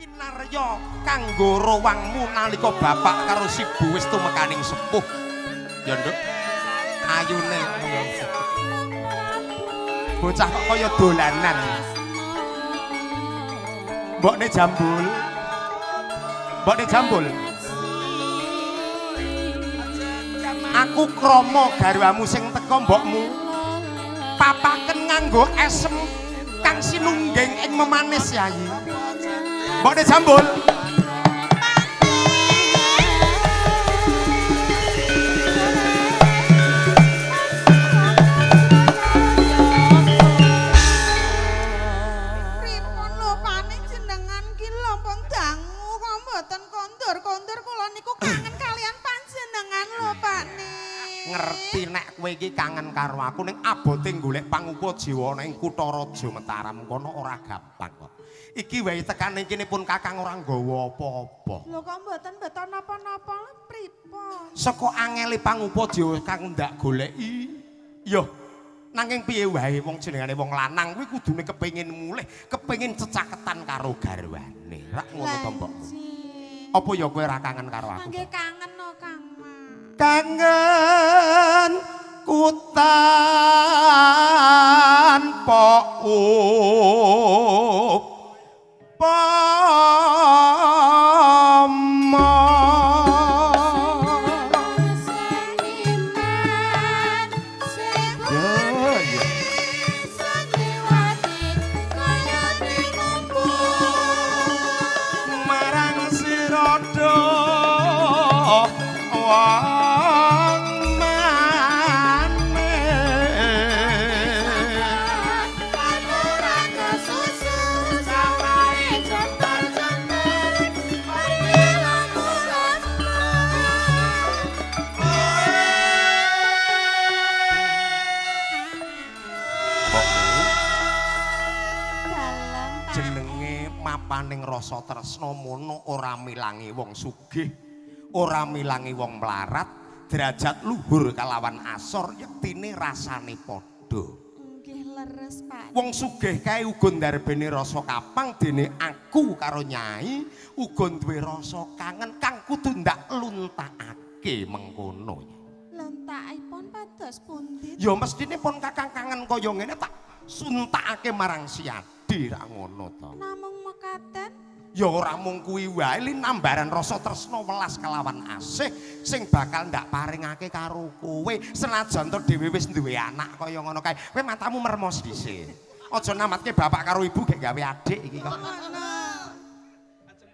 Kinarya kanggo rowangmu nalika bapak karo sibu wis tumekaning sepuh. Ya, Nduk. Ayune. Bocah kok kaya dolanan. Mbokne jambul. Mbokne jambul. Aku krama garwamu sing teka mbokmu. Papaken nganggo esem kang sinungging ing memanis, Yayi. Mbokne jambul. Pripun lho pane jenengan ki lho pun dangu kok mboten kondur-kondur, kula niku kangen kalian panjenengan lho Pakne. Ngerti nek kowe iki kangen karo aku, ning abote golek pangupa jiwa ana ing kutha raja Mataram kono ora gampang kok. Iki wae tekane kene pun kakang ora nggawa apa-apa. Lho kok mboten beton napa-napa pripun? Saka angele pangupa jiwa kang ndak goleki. Yo nanging piye wae wong jenengane wong lanang kuwi kudune kepengin mulih, kepengin cecaketan karo garwane. Rak ngono to mbokmu? Apa ya kowe ora kangen karo aku? Nggih kangen no Kang Mas. Kangen ku tanpa upama. Seniman sing Ya, ya. seniwati kaya tingumpul Marang sirada wong maneh. Aturan susu sawahe jontor-jontor lamu lamu. Mbokmu Dalem Pak. Jenenge mapaning rasa tresna mono ora milangi wong sugih, ora milangi wong melarat, derajat luhur kalawan asor yektine rasane padha. Nggih leres Pak. Wong sugih kae uga ndarbene rasa kapang, dene aku karo Nyai uga duwe rasa kangen kang kudu ndak luntakake mengkono. Lontakipun pados pundi? Ya mestine pun kakang kangen kaya ngene tak suntakake marang Siadi, ra ngono to. Namung mekaten. Ya ora mung kuwi wae, linambaran rasa tresna welas kelawan asih sing bakal ndak paringake karo kowe senajan to dhewe wis duwe anak kaya ngono kae. Kowe matamu mermos dhisik. Aja namatke bapak karo ibu gek gawe adik iki kok. Ngono.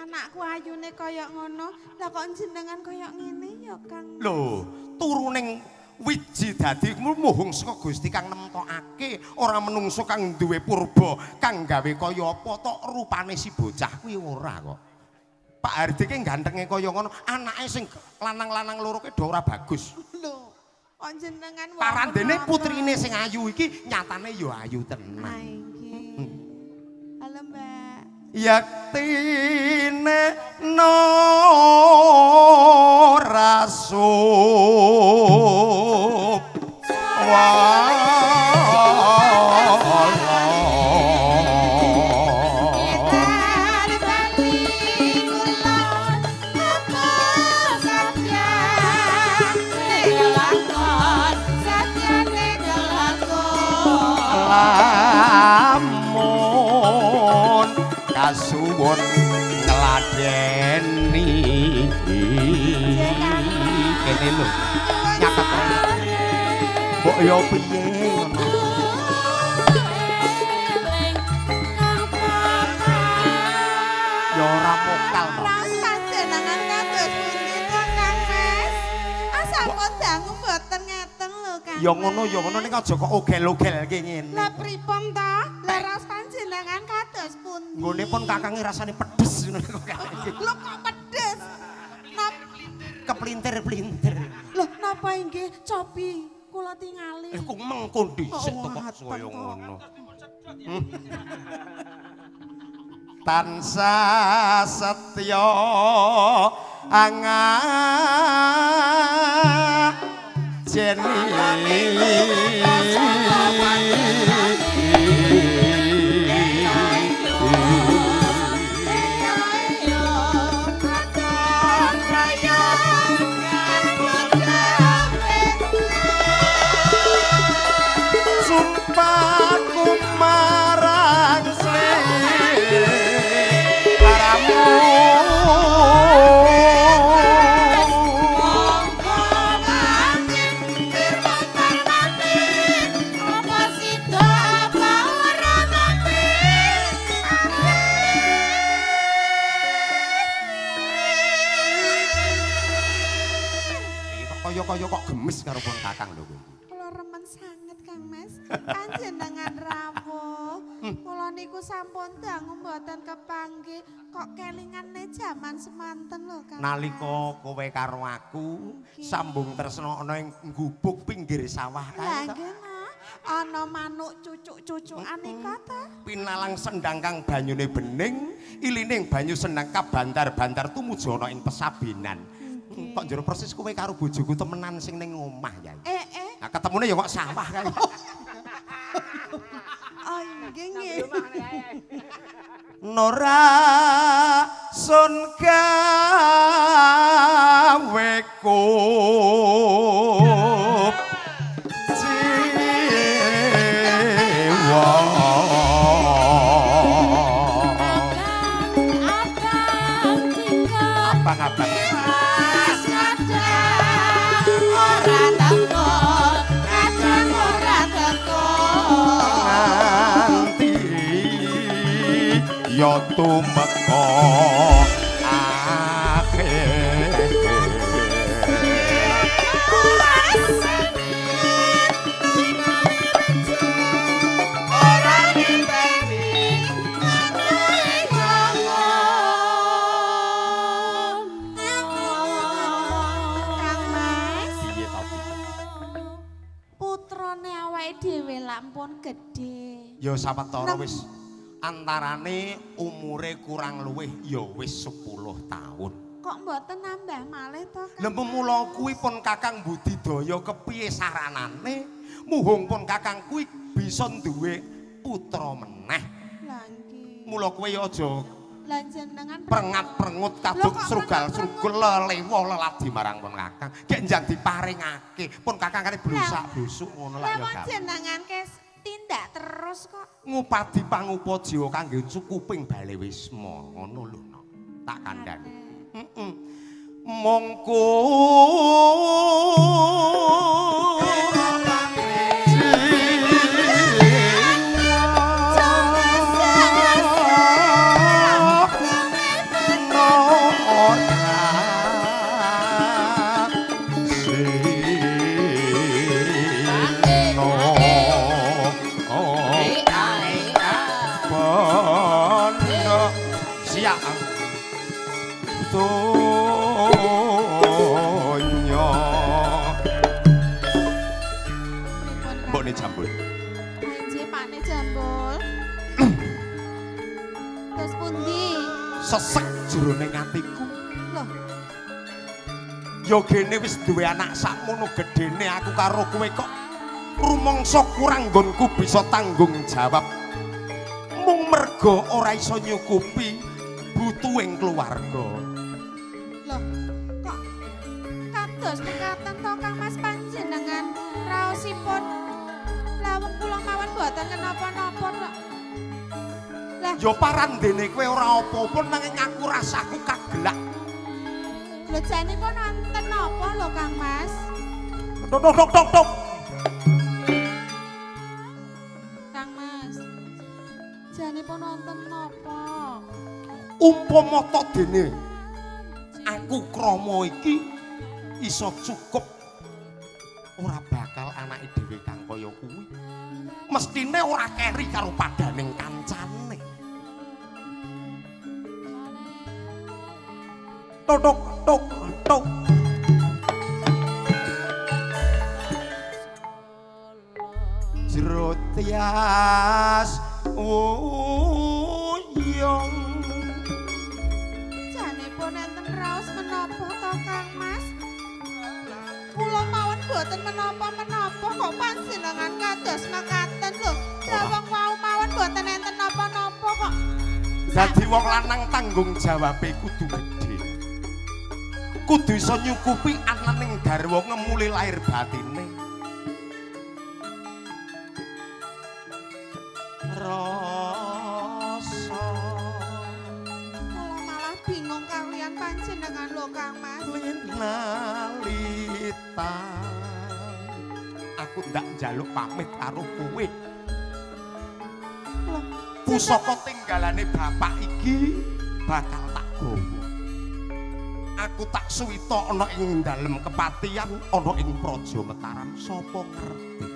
Anakku ayune kaya ngono, lah kok jenengan kaya ngene ya Kang? Lho, turu ning wiji dadi muhung saka Gusti kang nemtokake, ora menungso kang duwe purba kang gawe kaya apa tok rupane si bocah kuwi ora kok. Pak Hardi ki gantenge kaya ngono, anake sing lanang-lanang loro ki do ora bagus. Lho, kok jenengan wong Parandene ngono? Putrine sing ayu iki nyatane ya ayu tenan. Ah, nggih. Halo Mbak. Yektine ora sup wala. Bali kula apa satya kelakon satyane kelakon. Lamun kasuwun ngladeni kene lho nyatet mbok yo piye ngono. Ya ora mokal to. Raos panjenengan kados pundi to Kang Mas? Asal dangu mboten ngeten lho Kang. Ya ngono, ya ngono, ning aja kok ogel-ogelke ngene. Lah pripun ta? Lah raos panjenengan kados pundi? Nggone pun kakange rasane pedes ngono kok. Lho kok pedes? Nap Keplintir-plintir. Lho napa inggih cobi kula tingali. Eh kok mengko dhisik to kok Oh, saya kok. Ngono. Tansah setya angajeni. Kaya kok gemes karo pun Kakang lho kowe iki. Kula remen sanget Kang Mas. Panjenengan rawuh. Kula niku sampun dangu mboten kepanggih kok kelingane jaman semanten lho Kang. Nalika kowe karo aku sambung tresna ana ing gubuk pinggir sawah kae Lah to. nggih no. Ana manuk cucuk-cucukan nika ta. Pinalang sendang kang banyune bening, ilining banyu sendang kabantar-bantar tumuju ana ing pesabinan. Kok njero persis kowe karo bojoku temenan sing ning omah ya. Eh eh. Nah, ketemune ya kok sawah kae. Oh nggih nggih. Nora sun gawe kup jiwa. Abang-abang Mas kadang ora teko, kadang ora teko. Nganti ya tumeka akhir. Ora ngenteni Kang Mas, Piye to? Putrane awake dhewe lak pun gedhe. Ya sawetara wis antarane umure kurang luwih ya wis 10 tahun. Kok mboten nambah malih to, Kang? Lha mula kuwi pun Kakang budidaya kepiye saranane muhung pun Kakang kuwi bisa duwe putra meneh. Lah nggih. Mula kowe ya aja Lah jenengan prengat-prengut Lho, kaduk kok srugal-srugul lelewa leladi marang pun Kakang. Gek njang diparingake pun Kakang kare blusak-blusuk ngono Lah lak ya wong gampang. jenengan kes tindak terus kok. Ngupadi pangupa jiwa kangge cukuping bale wisma ngono lho no. Tak kandhani. Heeh. Mongko siap donya. Pripun, Kang? Mbokne jambul. Anjir Pakne jambul. Terus pundi? Sesek jroning atiku. Loh, Ya gene wis duwe anak sakmono gedene aku karo kowe kok rumangsa kurang nggonku bisa tanggung jawab. Mung merga ora iso nyukupi butuhing keluarga. Loh, kok kados mekaten to Kang Mas panjenengan raosipun lawung kula mawon mboten kenapa-napa kok. Lah, Ya parandene kowe ora apa-apa nanging aku rasaku kagelak. Lho janipun wonten napa lho Kang Mas? Tok tok tok tok tok. Kang Mas. Janipun wonten napa? Umpama to dene aku krama iki iso cukup ora bakal anake dhewe kang kaya kuwi. Mestine ora keri karo padaning kancane. Tok tok tok tok. Jero tias wuyung. Janipun enten raos menapa to Kang Mas? Kula mawon boten menapa-menapa kok panjenengan kados mekaten lho. Lah wong wau mawon boten enten napa-napa kok. Dadi wong lanang tanggung jawabe kudu gedhe. Kudu iso nyukupi ananing garwa ngemuli lahir batine. Rasa Kula malah bingung kalian panjenengan lho Kang Mas. Linalita. Aku ndak njaluk pamit karo kowe. Loh, Pusaka tinggalane bapak iki bakal tak gowo. Aku Aku tak suwita ana ing dalem kepatihan ana ing Praja Mataram, sapa ngerti.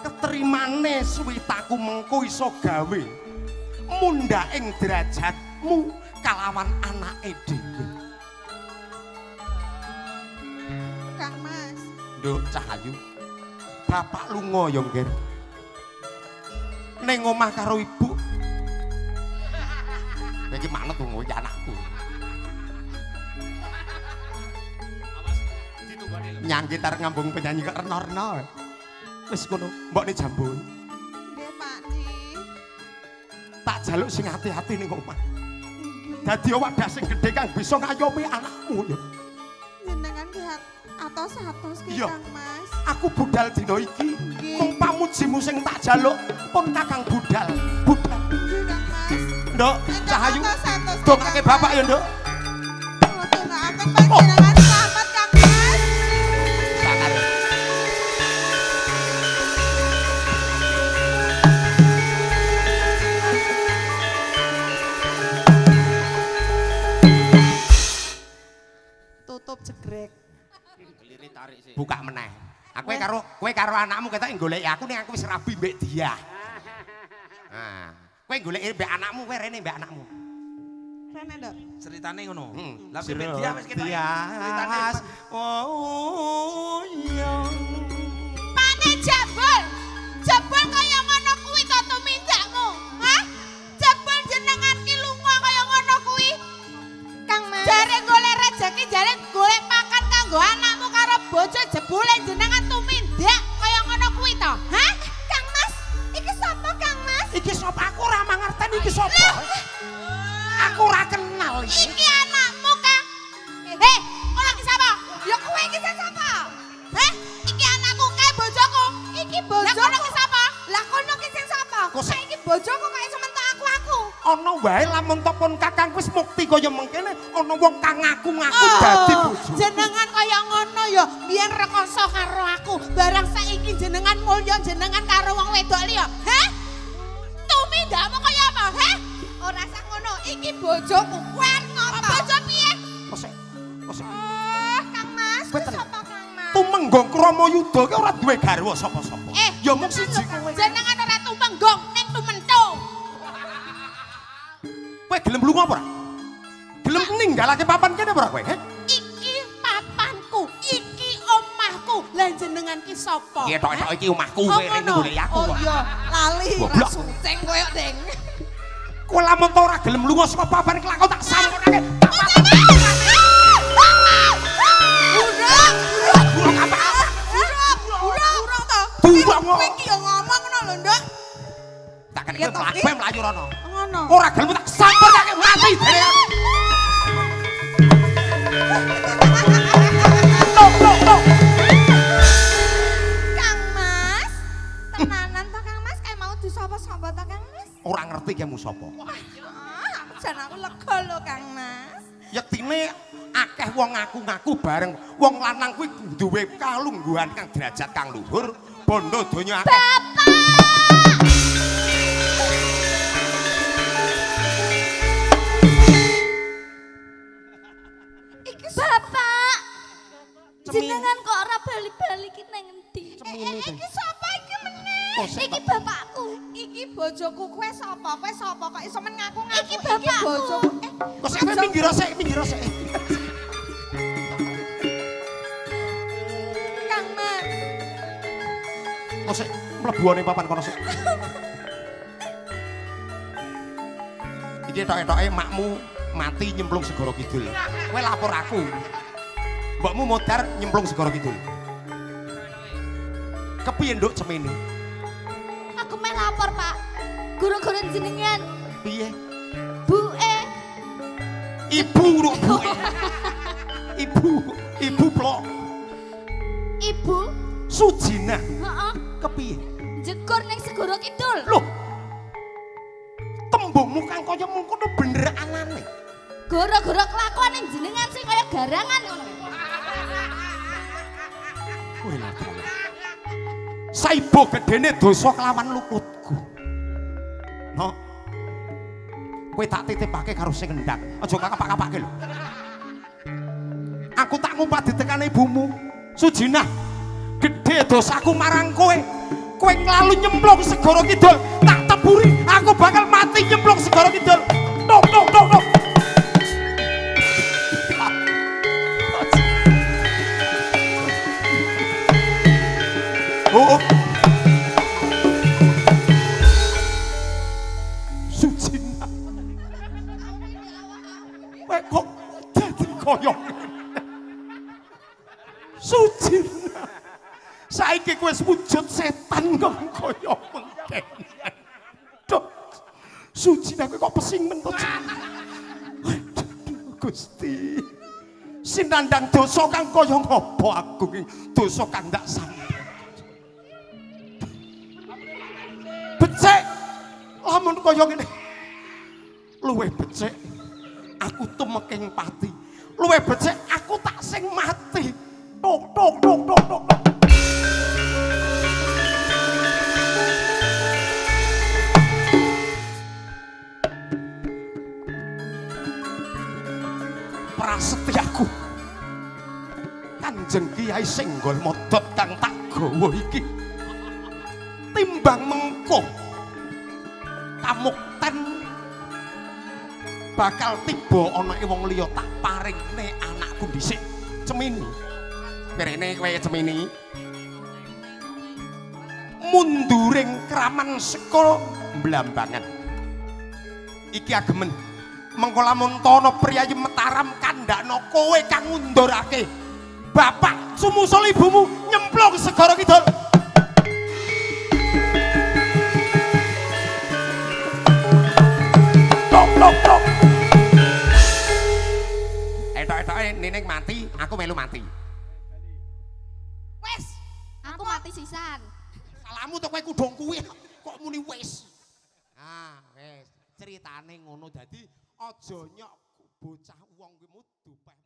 Keterimane suwitaku mengko iso gawe mundhak ing derajatmu kalawan anake dhewe. Kang Mas. Nduk Cahayu, bapak lunga ya, Ngger. Ning omah karo ibu. Iki manut wong iki anakku. Awas ditunggone lho. Nyangkit arep ngambung penyanyi kok rena-rena. Wis ngono, mbokne jambu. Nggih, Pakne. Tak jaluk sing ati-ati ning omah. Nggih. Dadi wadah sing gedhe kang bisa ngayomi anakmu ya. Jenengan nggih atos-atos ki Iya. Kang Mas. Aku budal dina iki. Nggih. Mung pamujimu sing tak jaluk pun Kakang budal. Budal. Nggih, Kang Mas. Nduk, Ingkang Cahayu. atos-atos ki, Dongake Kang bapak Mas. ya, Nduk. Kula dongaaken panjenengan slamet Kang Mas. Sangar. Tutup jegrek. Kelire tarik sih. Buka meneh. Aku karo kowe karo anakmu ketok goleki aku ning aku wis rabi mbek dia. Nah, kowe goleki mbek anakmu, kowe rene mbek anakmu. Rene, Nduk. Ceritane ngono. Hmm. Lah mbek dia wis ketok. Ceritane Tias. Oh iya. Pane jebul. Jebul kaya ngono kuwi to tumindakmu. Hah? Jebul jenengan ki lunga kaya ngono kuwi. Kang Mas. Jare golek rejeki, jare golek pakan kanggo anakmu karo bojo jebule jenengan tumindak kaya ngono kuwi to. Hah? Kang Mas, iki sapa Kang Mas? Iki sapa? Aku ora mangerteni iki sapa. Aku ora kenal iki. Iki anakmu, Kang. Hei, ora iki sapa? Ya kowe iki sing sapa? Heh, iki anakku kae bojoku. Iki Lah bojoku. kono ki sapa? Lah kono ki sing sapa? Kok sik- Iki bojoku kok iso mentok aku-aku. Ana wae lamun topon kakang wis mukti kaya mengkene ana wong kang ngaku-ngaku dadi bojo. Jenengan kaya ngono ya, biyen rekoso karo aku. Barang saiki jenengan mulya jenengan karo wong wedok liya. Heh? Tumindakmu kaya apa? Heh? Ora sah ngono, iki bojoku. Kowe arep ngopo? Bojo piye? Kok sik? Kok sik? Oh, Kang Mas, Kowe kuwi tenang. sapa Kang Mas? Tumenggung Krama Yuda ki ora duwe garwa sapa-sapa. Eh, Ya mung siji kowe. Jenengan ora tumenggung ning tumentu. Kowe gelem lunga apa ora? Gelem ninggalake papan kene apa ora kowe? Heh? Iki papanku, iki omahku. Lah jenengan ki sapa? Iki tok-tok iki omahku Oh, kowe rene ngono. goleki aku Oh kok. iya, lali. Goblok. Suceng koyo deng. Kowe lamun ta ora gelem lunga saka papan iki aku tak sampurnake. Tak Urung, burung apa? urung, urung, urung to. Durung kok. Kowe iki ya ngomong ngono lho, Nduk. Tak kene Ya, toh, kowe mlayu rono. Ngono. Ora gelem tak sampurnake mati dhewe aku. Tok tok tok. Kang Mas, tenanan to Kang Mas kayak mau disapa-sapa to Kang Mas? Ora ngerti kemu sapa. Ah, aku jan aku lega lho Kang Mas. Yektine akeh wong ngaku-ngaku bareng wong lanang kuwi duwe kalungguhan kang derajat kang luhur, bondo donya akeh. Bapak! Iki Bapak. Jenengan kok ora bali-bali ki nang endi? Cemini to. Iki sapa iki meneh? Kok sik Iki to? bapakku. Iki bojoku kowe sapa? Kowe sapa kok iso men ngaku-ngaku? Iki bapakku. bojoku. Eh, Kok sik kowe minggir sik, minggir sik. Kang Mas. Kok sik mlebu ning papan kono sik. Iki tok-etoke makmu mati nyemplung segara kidul. Kowe lapor aku. Mbokmu modar nyemplung segara kidul. Kepiye nduk cemene? Aku meh lapor, Pak. Guru-guru jenengan, Piye? Bu E. Ibu nduk bu. Ibu, ibu plok. Ibu, Sujina heeh, kepiye? jegur ning segara kidul. Loh. Tembungmu kang kaya mengkono bener anane. Gara-gara kelakuane jenengan sing kaya garangan ngono. Kowe lah dalah. Saibo gedene dosa kelawan luputku. No. Kowe tak titipake karo sing endang. Aja kapak-kapake lho. Aku tak ngumpat ditekane ibumu. Sujinah, gedhe dosaku marang kowe. Kowe nglalu nyemplung segara kidul, tak teburi, aku bakal mati nyemplung segara kidul. Tok tok tok tok. Oh. Sujinah. Kowe kok dadi kaya ngene. Sujinah. Saiki kowe wis wujud setan kok kaya mengkene. Duh. Sujinah kowe kok pesing men to. Aduh, Gusti. Sinandang dosa kang kaya ngopo aku iki? Dosa kang ndak sampe. Becik. Lamun kaya ngene. Luwih becik aku tumeking pati. Luwih becik aku tak sing mati. Tok tok tok tok tok. Prasetyaku. Kanjeng Kyai Senggol Modot kang tak gawa iki. Timbang mengko kamukten bakal tiba ana ing wong liya tak paringne anakku dhisik. Cemini. Mrene kowe Cemini. Munduring kraman sekul Blambangan. Iki agemen. Mengko lamun tono priyayi Mataram kandhakno kowe kang ngundurake. Bapak sumusul ibumu nyemplung segara kidul. Tok tok tok. Etok-etoke Nining mati, aku melu mati. Wes, Aku mati sisan. Salahmu to kowe kudung kuwi kok muni wis. Ah, wis. Ceritane ngono dadi aja nyok bocah wong kuwi mudupeh.